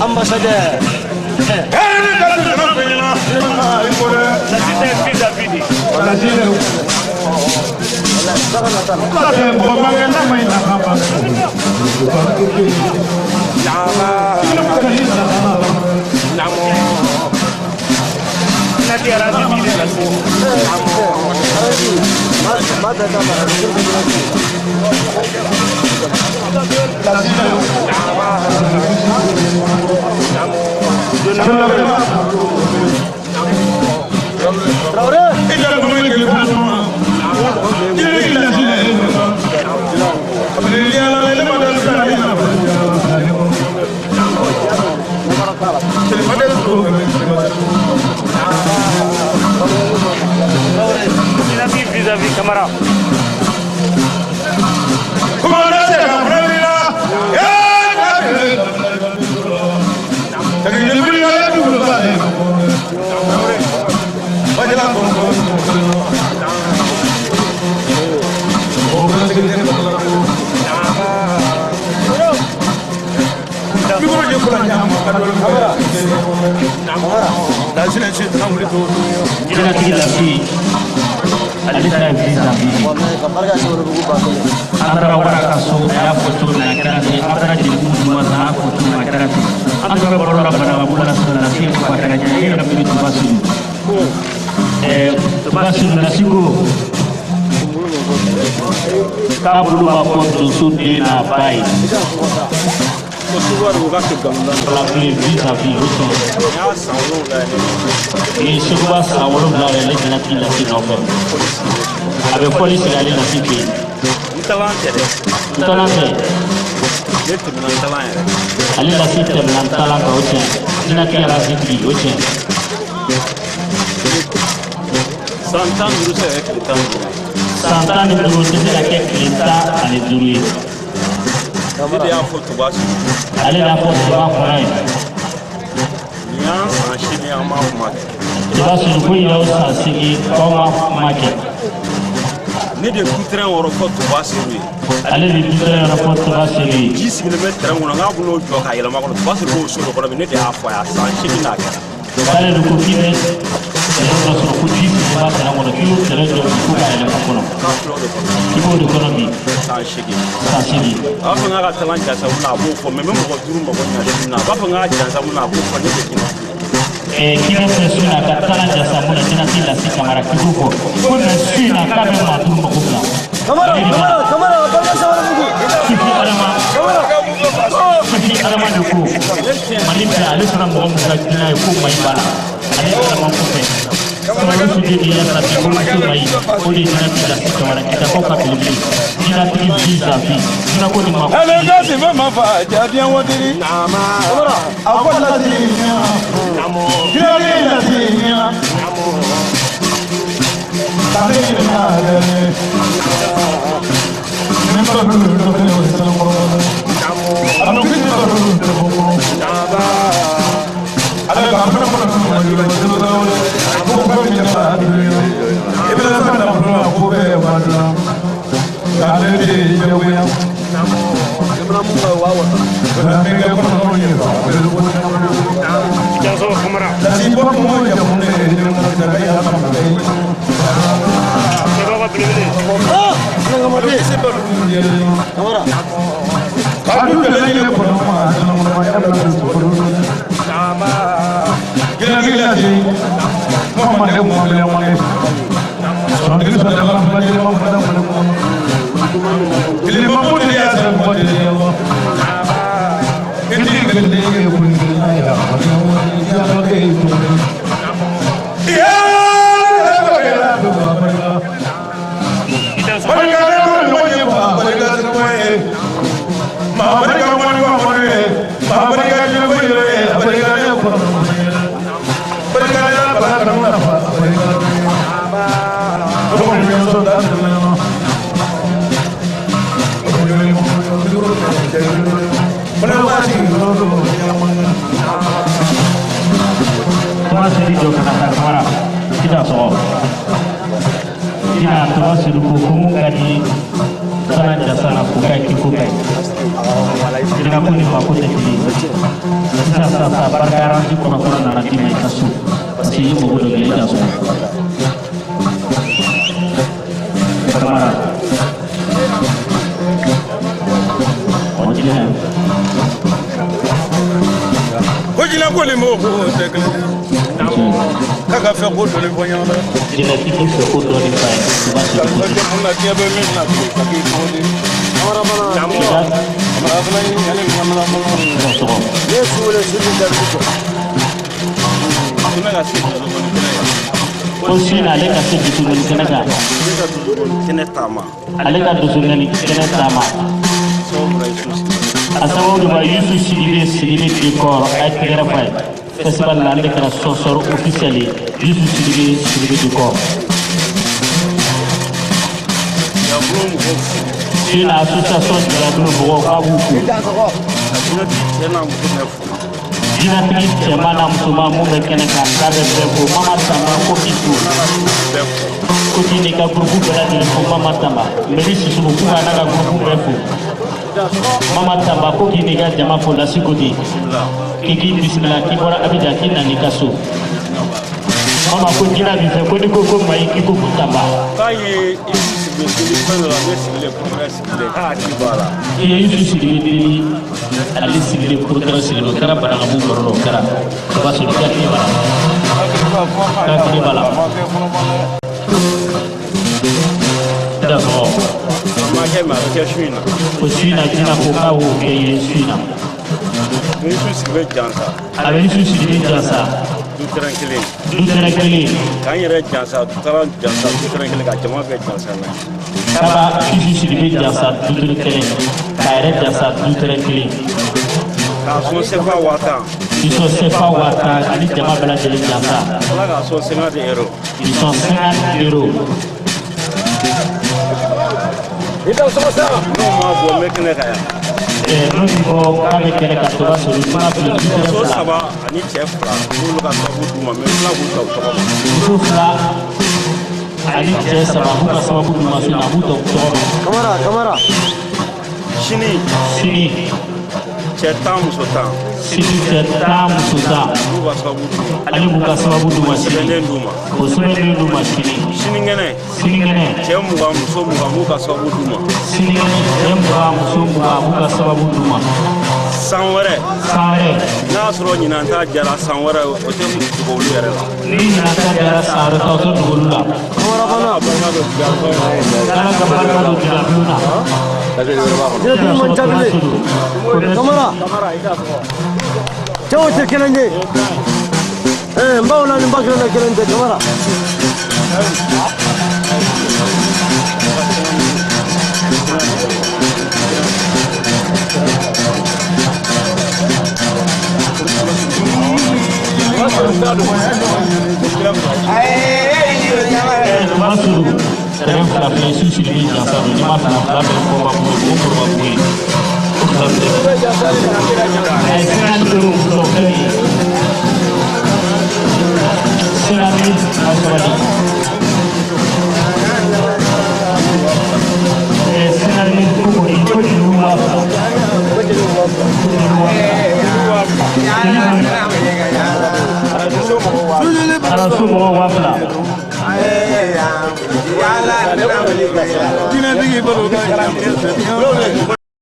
Ambassadeur. Vis-à-vis Camara. Antara wara ka so a y'a fɔ cogo min na a kɛra ten, an taara jeliku duma san a y'a fɔ cogo min na a kɛra ten, an tun bɛ baro la banabagatɔ la sisan na se ko a kɛra ɲɛ e yɛrɛ min bɛ Tuba Sinu Tuba Sinu Lasi ko k'a bolo b'a fɔ donso den n'a ba ye. Vis-à-vis o tiɲɛ. Nin ye Seguba san 7 ye ale jɛnatigi Lasi nɔfɛ. A bɛ fɔli sigi ale Lasi fɛ yen. Ntalan tɛ dɛ. Ntalan tɛ. Ne tɛmɛna ntalan yɛrɛ. Ale Lasi tɛmɛna ntalan kan o tiɲɛ. Jinɛtigi Lasi tigi o tiɲɛ. San 15 se ka kɛ tile 15. San 15 tɛ se ka kɛ tile 15 ye. Ne de y'a fɔ Tuba Sinu. Ale y'a fɔ Tuba kɔnɔ ye. Nin y'an san 8 an m'a kuma kɛ. Tuba Sinu ko in y'aw san 8 k'aw ma kuma kɛ. Ne de du terrain wɔrɔ fɔ Tuba Sinu ye. Ale de du terrain yɔrɔ fɔ Tuba Sinu ye. Ji sigilen bɛ terrain kɔnɔ n'a b'o jɔ k'a yɛlɛma kɔnɔ Tuba Sinu b'o so de kɔnɔ bi ne de y'a fɔ a ye a san 8 n'a kɛra. K'ale de ko k'i bɛ terrain dɔ sɔrɔ ko ji sigilen b'a terrain kɔnɔ k'i y'o terrain jɔ bi ko k'a yɛlɛma kɔnɔ. K'a filɛ o de kɔnɔ. K'i b'o de kɔnɔ bi. San 8. San 8. A b'a fɔ n k'a ka talan jasa mun na a b'o fɔ mɛ n bɛ mɔgɔ 5 mago ɲa su na a b'a fɔ n k'a jansa mun na a b'o fɔ ne de jinɛ. K'i bɛ fɛ su in na ka talan jasa mun na jinɛtigi Lasi Kamara k'i b'o fɔ ko mɛ su in na k'a bɛ maa 5 mago bila. Kamara, Kamara, Kamara, barika sabara bugu. Sufi Adama. Sufi Adama de ko Mali fɛ ale sɔnna mɔgɔ min ka dilan ye ko Mayi b'a la ale Adama kɔfɛ. Sumaworo Sidi ni yasa bi ko muso Mayi o de ye jinɛtigi Lasi Kamara Kitakaw ka belebele jinɛtigi vis-à-vis jinɛ ko nin ma. Ale gasi fɛn ma fa jadiɲɛ wotiri. A ko Lasi jinɛtigi Lasi ɲɛna. Tare na yɛrɛ. Ne ba dulu dɔ kɛ o sanu kɔrɔ. A bɛ kisi ba dulu dɔ kɔrɔ. Ale ka fɛn kɔnɔ ma jɔ jɔ ko fɛn min ba dulu ye. I bɛ fɛn na fɔlɔ ko bɛɛ ba dulu. K'ale de ye jagoya. ko ni maa ko tɛ kelen ye. Sisan sisan sisan barika aranji kɔnɔ kɔnɔ nana d'i ma i ka so parce que i ye mɔgɔ dɔ kɛ i ka so. Kamara. Ɔ jinɛ. Ko jinɛ ko ni mɔgɔ ko tɛ kelen ye. K'a ka fɛn ko dɔ de fɔ ɲɛna dɛ. Jinɛ k'i k'i fɛ ko dɔ de fa ye i b'a sɔrɔ ko Ka kɛ mun na diɲɛ bɛ min na bi ka k'i tɔgɔ di. Kamara fana ye ɲininkali min kɛ sɔgɔ. Ne ye su wele su ni jaabi kɔ. Ko ne ka se dusukolo kɛnɛ kan. Ko su in na ale ka se dusukolo kɛnɛ kan. Ne ka dusukolo kɛnɛ taama. Ale ka dusukolo kɛnɛ taama. Sababu bɔra Yusu Sidibe. A sababu de b'a Yusu Sidibe Sidibe décor a ye tɛgɛrɛ f'a ye. Festival la ale de kɛra sponsor officiel ye Yusu Sidibe Sidibe décor. Jabulon mɔgɔw fo. Su in na association Jabulon mɔgɔw k'a b'u fo. Ka jinɛtigi cɛ n'a muso bɛɛ fo. Jinɛtigi cɛman n'a musoman mun bɛ kɛnɛ kan k'a bɛ bɛɛ fo. Mama Tamba ko k'i fo. Bɛɛ fo. Ko k'i n'i ka groupe bɛɛ lajɛlen fo Mama Tamba. Meri Sisoko k'u ka n'a ka groupe bɛɛ fo. Mama Tamba ko k'i n'i ka jama fo Lasi Kote. K'i k'i bisimila k'i bɔra Abidjan k'i nan'i ka so. Mama ko jinɛ b'i fɛ ko n'i ko ko Mayi k'i ko ko Tamba. K'a ye Yusu Sidibe deli fɛn dɔ la ne sigilen kɔrɔkɛ sigilen k'a hakili b'a la. I ye Yusu Sidibe deli ale sigilen procureur sigilen o kɛra Banankabugu baro la o kɛra o b'a sɔrɔ i hakili b'a la. Hakili b'a la. D'accord. A ma kɛ mɛ a bɛ kɛ su in na. Ko su in na jinɛ ko k'a y'o kɛ i ye su in na. Ni Yusu Sidibe jansa. A bɛ Yusu Sidibe jansa. Du terrain kelen. Du terrain kelen. K'an yɛrɛ jansa du terrain jansa du terrain kelen ka jama bɛɛ jansa n'a ye. K'a b'a Yusu Sidibe jansa du terrain kelen k'a yɛrɛ jansa du terrain kelen. K'a sɔn sefa 10,000. Ils sont CFA 10,000 ani jama bɛɛ lajɛlen jansa. Ala k'a sɔn 50 euros. Ils sont 50 euros. I da sɔgɔ sa. N'o ma bɔ n bɛ kɛnɛ kan yan. N'o bɛ bɔ k'a bɛ kɛnɛ kan o b'a sɔrɔ i mana fili du terrain Muso fila. 3 ani cɛ 2 n'olu ka sababu d'u ma mɛ fila b'u ta u tɔgɔ ma. Muso 2 ani cɛ 3 b'u ka sababu d'u ma su in na a b'u ta u tɔgɔ ma. Kamara Kamara. Sini. Sini. Cɛ 10 muso 10. Sini cɛ 10 muso 10. B'u ka sababu d'u ma. Ale b'u ka sababu d'u ma sini. Sɛbɛnden d'u ma. O sɛbɛnden d'u ma sini. Sinikɛnɛ. Sinikɛnɛ. Cɛ 20 muso 20 b'u ka sababu d'u ma. Sinikɛnɛ cɛ 20 muso 20 b'u ka sababu d'u ma. San wɛrɛ. San wɛrɛ. N'a sɔrɔ ɲinan ta jara san wɛrɛ o tɛ dogo olu yɛrɛ la. Ni ɲinan ta jara san wɛrɛ ta o tɛ dogo olu la. Kamara fana. Ala ka barika don jabulon na. Ala ka barika don jabulon na. Jinɛtigi man ca bilen. Kamara. Cɛw tɛ kelen ye. N baw la ni n ba kelen na kelen tɛ Kamara. Masuru terrain fila filɛ Yusu Sidibe jansa don n'i ma fila fila bɛɛ kɔba kun ye o kɔrɔba kun ye o fila filɛ. 50 euros muso filɛ nin ye. 50 000 a sabali. 50 000 ko kɔni ko juru 2,000. Ko juru 2,000. Araso mɔgɔw 2,000. Jinɛtigi balo ka ɲi.